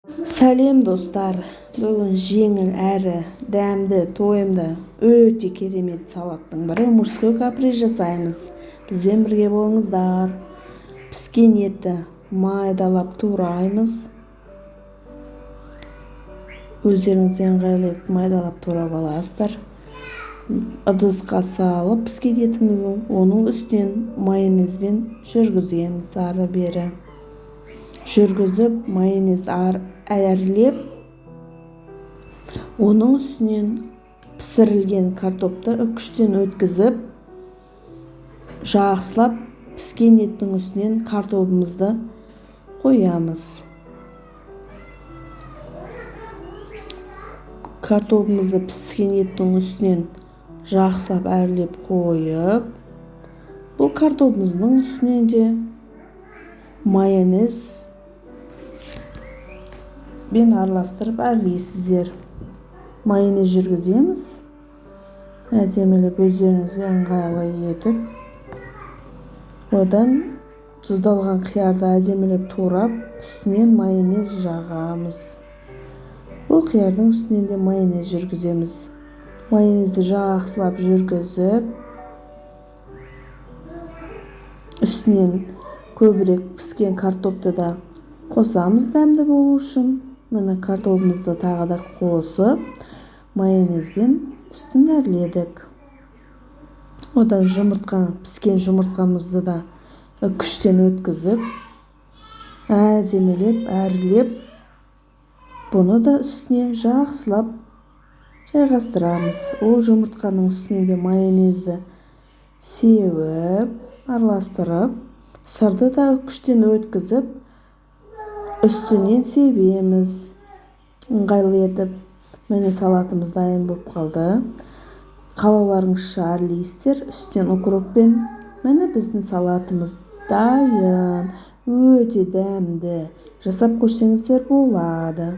Сәлем, достар! Бүгін жеңіл әрі дәмді, тойымды, өте керемет салаттың бірі – мужской каприз жасаймыз. Бізбен бірге болыңыздар. Піскен етті майдалап тураймыз. Өздеріңізге ыңғайлы етіп майдалап турап аласыздар. Ыдысқа салып піскен етіміздің, оның үстінен майонезбен жүргіземіз. Ары бері жүргізіп, майонез әрлеп, оның үстінен пісірілген картопты үккіштен өткізіп, жақсылап піскен еттің үстінен картобымызды қоямыз. Картобымызды піскен еттің үстінен жақсылап әрлеп қойып, бұл картобымыздың үстінен де майонез бен араластырып әрлейсіздер. Майонез жүргіземіз әдемілеп, өздеріңізге ыңғайлы етіп. Одан тұздалған қиярды әдемілеп турап, үстінен майонез жағамыз. Бұл қиярдың үстінен де майонез жүргіземіз. Майонезді жақсылап жүргізіп, үстінен көбірек піскен картопты да қосамыз дәмді болу үшін. Міне, картобымызды тағы да қосып, майонезбен үстін әрледік. Одан жұмыртқа, піскен жұмыртқамызды да үккіштен өткізіп, әдемілеп әрлеп, бұны да үстіне жақсылап жайғастырамыз. Ол жұмыртқаның үстіне де майонезді сеуіп, араластырып, сырды да үккіштен өткізіп, үстінен себеміз ыңғайлы етіп. Міне, салатымыз дайын болып қалды. Қалауларыңызша әрлейсіздер үстінен укроппен. Міне, біздің салатымыз дайын, өте дәмді, жасап көрсеңіздер болады.